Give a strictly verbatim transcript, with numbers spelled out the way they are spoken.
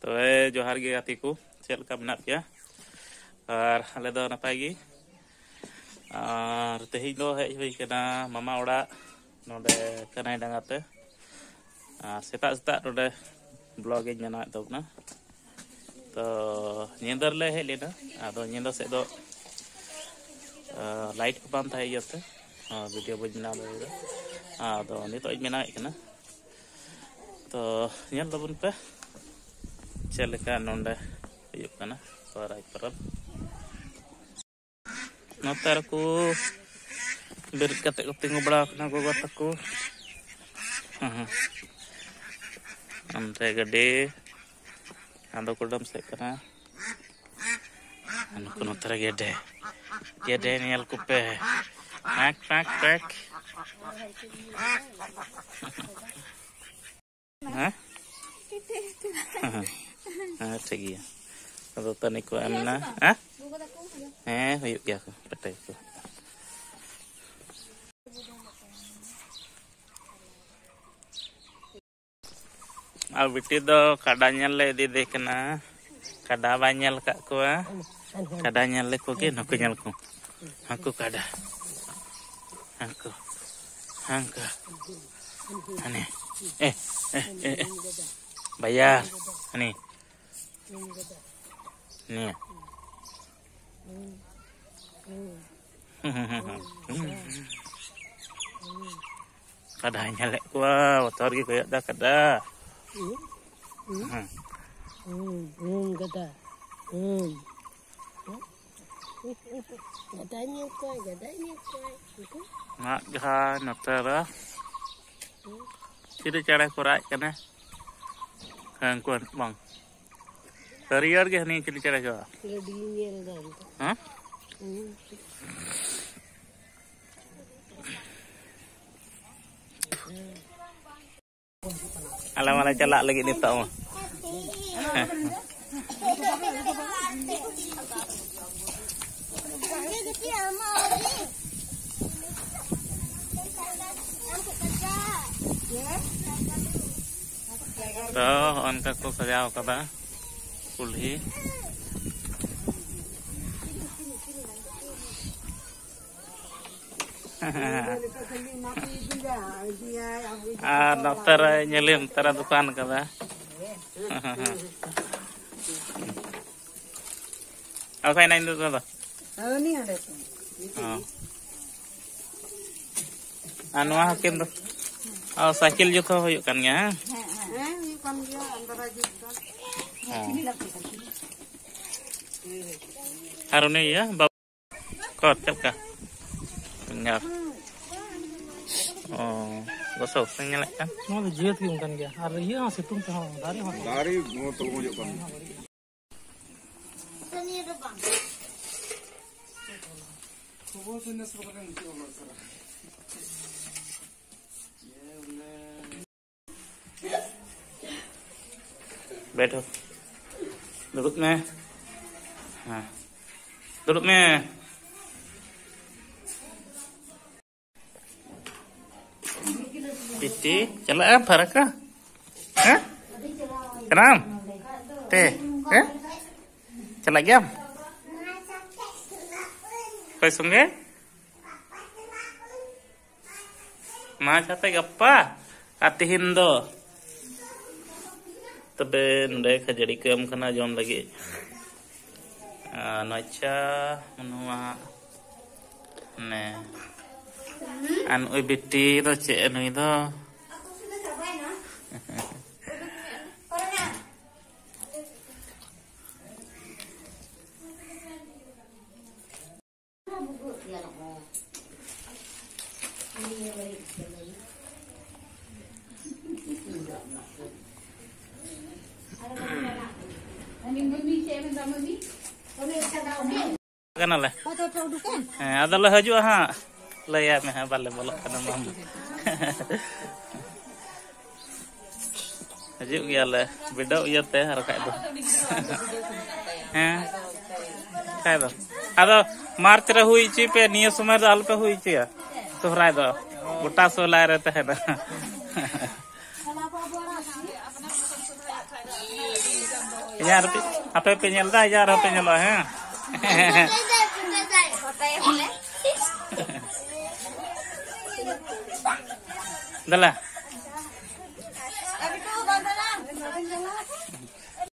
ᱛᱚᱵᱮ ᱡᱚᱦᱟᱨ ᱜᱮ ᱜᱟᱛᱮ ᱠᱚ, ᱪᱮᱫ ᱞᱮᱠᱟ ᱢᱮᱱᱟᱜ ᱯᱮᱭᱟ? ᱟᱨ ᱟᱞᱮ ᱫᱚ ᱱᱟᱯᱟᱭ ᱜᱮ᱾ ᱟᱨ ᱛᱮᱦᱮᱧ ᱫᱚ ᱦᱮᱡ ᱦᱩᱭ ᱠᱟᱱᱟ ᱢᱟᱢᱟ ᱚᱲᱟᱜ, ᱱᱚᱰᱮ ᱠᱟᱹᱱᱟᱹᱭ ᱰᱟᱸᱜᱟ ᱛᱮ᱾ ᱟᱨ ᱥᱮᱛᱟᱜ ᱥᱮᱛᱟᱜ ᱱᱚᱰᱮ vlog ᱤᱧ ᱵᱮᱱᱟᱣᱮᱫ ᱛᱟᱵᱚᱱᱟ᱾ ᱛᱚ ᱧᱤᱫᱟᱹ ᱨᱮᱞᱮ ᱦᱮᱡ ᱞᱮᱱᱟ, ᱟᱫᱚ ᱧᱤᱫᱟᱹ ᱥᱮᱫ ᱫᱚ light ᱠᱚ ᱵᱟᱝ ᱛᱟᱦᱮᱸ ᱤᱭᱟᱹᱛᱮ video ᱵᱟᱹᱧ ᱵᱮᱱᱟᱣ ᱫᱟᱲᱮᱭᱟᱫᱟ᱾ ᱟᱫᱚ ᱱᱤᱛᱚᱜ ᱤᱧ ᱵᱮᱱᱟᱣᱮᱫ ᱠᱟᱱᱟ᱾ ᱛᱚ ᱧᱮᱞ ᱛᱟᱵᱚᱱ ᱯᱮ ᱪᱮᱫ ᱞᱮᱠᱟ ᱱᱚᱰᱮ ᱦᱩᱭᱩᱜ ᱠᱟᱱᱟ ᱥᱚᱦᱨᱟᱭ ᱯᱚᱨᱚᱵᱽ᱾ ᱱᱚᱛᱮ ᱨᱮᱠᱚ ᱵᱮᱨᱮᱫ ᱠᱟᱛᱮ ᱠᱚ ᱛᱤᱸᱜᱩ ᱵᱟᱲᱟ ᱟᱠᱟᱱᱟ ᱜᱚᱜᱚ ᱛᱟᱠᱚ᱾ ᱦᱮᱸ, ᱦᱮᱸ᱾ ᱚᱱᱛᱮ ᱜᱟᱹᱰᱤ ᱟᱫᱚ ᱠᱩᱰᱟᱹᱢ ᱥᱮᱫ ᱠᱟᱱᱟ᱾ ᱱᱩᱠᱩ ᱱᱚᱛᱮ ᱨᱮ ᱜᱮᱰᱮ, ᱜᱮᱰᱮ ᱧᱮᱞ ᱠᱚᱯᱮ᱾ ᱯᱮᱠ, ᱯᱮᱠ, ᱯᱮᱠ᱾ ᱦᱮᱸ? ᱦᱮᱸ, ᱴᱷᱤᱠ ᱜᱮᱭᱟ᱾ ᱟᱫᱚ ᱛᱟᱹᱱᱤ ᱠᱚ ᱮᱢ ᱮᱱᱟ᱾ ᱦᱮᱸ? ᱦᱮᱸ, ᱦᱩᱭᱩᱜ ᱜᱮᱭᱟ ᱠᱚ, ᱯᱮᱴᱮ ᱠᱚ᱾ ᱟᱨ ᱵᱤᱴᱤ ᱫᱚ ᱠᱟᱰᱟ ᱧᱮᱞ ᱞᱮ ᱤᱫᱤᱭᱮᱫᱮ ᱠᱟᱱᱟ᱾ ᱠᱟᱰᱟ ᱵᱟᱭ ᱧᱮᱞ ᱟᱠᱟᱫ ᱠᱚᱣᱟ᱾ ᱠᱟᱰᱟ ᱧᱮᱞ ᱞᱮᱠᱚ ᱜᱮ, ᱱᱩᱠᱩ ᱧᱮᱞ ᱠᱚ᱾ ᱦᱟᱹᱱᱠᱩ ᱠᱟᱰᱟ᱾ ᱦᱟᱹᱱᱠᱩ᱾ ᱦᱟᱹᱱᱠᱩ᱾ ᱦᱟᱱᱮ᱾ ᱮ, ᱮ, ᱮ, ᱮ᱾ ᱵᱟᱭᱟ᱾ ᱦᱟᱱᱮ᱾ ᱱᱤᱭᱟᱹ᱾ ᱠᱟᱰᱟᱧ ᱧᱮᱞᱮᱫ ᱠᱚᱣᱟ, ᱵᱚᱛᱚᱨ ᱜᱮ ᱠᱚᱭᱚᱜ ᱫᱟ ᱠᱟᱰᱟ᱾ ᱦᱩᱸ, ᱦᱩᱸ᱾ ᱦᱩᱸ, ᱦᱩᱸ, ᱜᱟᱰᱟ᱾ ᱦᱩᱸ᱾ ᱜᱟᱰᱟᱭ ᱧᱮᱞ ᱠᱚᱣᱟᱭ, ᱜᱟᱰᱟᱭ ᱧᱮᱞ ᱠᱚᱣᱟᱭ᱾ ᱩᱱᱠᱩ ᱢᱟᱫ ᱡᱟᱦᱟᱸ ᱱᱚᱛᱮ ᱨᱮ ᱦᱩᱸ᱾ ᱪᱤᱞᱤ ᱪᱮᱬᱮ ᱠᱚ ᱨᱟᱜ ᱮᱫ ᱠᱟᱱᱟ? ᱦᱮᱸ, ᱩᱱᱠᱩ ᱵᱟᱝ᱾ ᱦᱟᱹᱨᱭᱟᱹᱲ ᱜᱮ ᱦᱟᱹᱱᱤ ᱪᱤᱞᱤ ᱪᱮᱬᱮ ᱠᱚ? ᱜᱟᱹᱰᱤ ᱧᱮᱞ ᱫᱟ ᱚᱱᱛᱮ᱾ ᱦᱮᱸ? ᱦᱩᱸ᱾ ᱟᱞᱮ ᱢᱟᱞᱮ ᱪᱟᱞᱟᱜ ᱞᱟᱹᱜᱤᱫ ᱱᱤᱛᱚᱜ ᱢᱟ᱾ ᱛᱚ, ᱦᱚᱸᱜᱼᱚ ᱱᱚᱝᱠᱟ ᱠᱚ ᱥᱟᱡᱟᱣ ᱠᱟᱫᱟ ᱠᱩᱞᱦᱤ᱾ ᱟᱨ ᱱᱚᱛᱮ ᱨᱮ ᱧᱮᱞᱮᱢ, ᱱᱚᱛᱮ ᱨᱮ ᱫᱚᱠᱟᱱ ᱠᱟᱫᱟ᱾ ᱚᱠᱟᱭ ᱱᱟᱭ ᱱᱤᱛᱚᱜ ᱫᱚ? ᱦᱳᱭ, ᱩᱱᱤ ᱚᱸᱰᱮ ᱠᱷᱚᱱ᱾ ᱦᱚᱸ᱾ ᱟᱨ ᱱᱚᱣᱟ ᱦᱚᱸ ᱠᱤᱱ ᱫᱚ, ᱚ, ᱥᱟᱭᱠᱮᱞ ᱡᱩᱛ ᱦᱚᱸ ᱦᱩᱭᱩᱜ ᱠᱟᱱ ᱜᱮᱭᱟ, ᱦᱮᱸ? ᱦᱮᱸ, ᱦᱩᱭᱩᱜ ᱠᱟᱱ ᱜᱮᱭᱟ, ᱟᱢᱫᱟᱨᱟ ᱡᱩᱛ ᱫᱚ᱾ ᱦᱚᱸ᱾ ᱟᱨ ᱩᱱᱤ ᱤᱭᱟᱹ, ᱵᱟᱵᱩ ᱠᱚ ᱪᱮᱫ ᱞᱮᱠᱟ? ᱵᱮᱸᱜᱟᱲ᱾ ᱚ, ᱜᱚᱥᱚ ᱩᱥᱩᱧ ᱧᱮᱞᱮᱫ ᱠᱟᱱ᱾ ᱱᱚᱣᱟ ᱫᱚ ᱡᱟᱹᱛ ᱜᱮ ᱚᱱᱠᱟᱱ ᱜᱮᱭᱟ᱾ ᱟᱨ ᱤᱭᱟᱹ ᱦᱚᱸ ᱥᱤᱛᱩᱝ ᱛᱮᱦᱚᱸ ᱫᱟᱨᱮ ᱦᱚᱸ ᱫᱟᱨᱮ ᱦᱚᱸ ᱛᱚᱞ ᱜᱚᱡᱚᱜ ᱠᱟᱱ ᱜᱮᱭᱟ᱾ बैठो। दुरुप में। हाँ। दुरुप में। ᱯᱤᱴᱤ, ᱪᱟᱞᱟᱜᱼᱟ ᱯᱷᱟᱨᱟᱠᱟ? ᱦᱮᱸ? ᱠᱟᱱᱟᱢ? ᱛᱮ? ᱦᱮᱸ? ᱪᱟᱞᱟᱜ ᱜᱮᱭᱟᱢ? ᱚᱠᱚᱭ ᱥᱚᱸᱜᱮ? ᱢᱟ ᱠᱟᱛᱮ ᱜᱟᱯᱟ ᱟᱨ ᱛᱤᱦᱤᱧ ᱫᱚ᱾ ᱛᱚᱵᱮ ᱱᱚᱰᱮ ᱠᱷᱟᱹᱡᱟᱹᱲᱤ ᱠᱚ ᱮᱢ ᱠᱟᱱᱟ ᱡᱚᱢ ᱞᱟᱹᱜᱤᱫ᱾ ᱟᱨ ᱱᱚᱪᱟ ᱱᱚᱣᱟ ᱱᱮ᱾ ᱟᱨ ᱱᱩᱭ ᱵᱤᱴᱤ ᱫᱚ ᱪᱮᱫ ᱱᱩᱭ ᱫᱚ? ᱠᱟᱱᱟᱞᱮ᱾ ᱦᱮᱸ, ᱟᱫᱚᱞᱮ ᱦᱤᱡᱩᱜᱼᱟ ᱦᱟᱸᱜ᱾ ᱞᱟᱹᱭᱟᱭ ᱢᱮ ᱦᱟᱸᱜ, ᱵᱟᱞᱮ ᱵᱚᱞᱚᱜ ᱠᱟᱱᱟ ᱵᱟᱝ᱾ ᱦᱤᱡᱩᱜ ᱜᱮᱭᱟᱞᱮ ᱵᱤᱰᱟᱹᱣ ᱤᱭᱟᱹᱛᱮ, ᱟᱨ ᱵᱟᱠᱷᱟᱡ ᱫᱚ᱾ ᱦᱮᱸ, ᱠᱷᱟᱡ ᱫᱚ᱾ ᱟᱫᱚ ᱢᱟᱨᱪ ᱨᱮ ᱦᱩᱭ ᱦᱚᱪᱚᱭ ᱯᱮ, ᱱᱤᱭᱟᱹ ᱥᱚᱢᱚᱭ ᱫᱚ ᱟᱞᱚᱯᱮ ᱦᱩᱭ ᱦᱚᱪᱚᱭᱟ ᱥᱚᱦᱨᱟᱭ ᱫᱚ᱾ ᱜᱚᱴᱟ ᱥᱚᱦᱨᱟᱭ ᱨᱮ ᱛᱟᱦᱮᱱᱟ᱾ ᱤᱧᱟᱹᱜ ᱟᱨ ᱯᱮ, ᱟᱯᱮ ᱯᱮ ᱧᱮᱞ ᱮᱫᱟ, ᱤᱧᱟᱹᱜ ᱟᱨᱦᱚᱸ ᱯᱮ ᱧᱮᱞᱚᱜᱼᱟ, ᱦᱮᱸ? ᱫᱮᱞᱟ᱾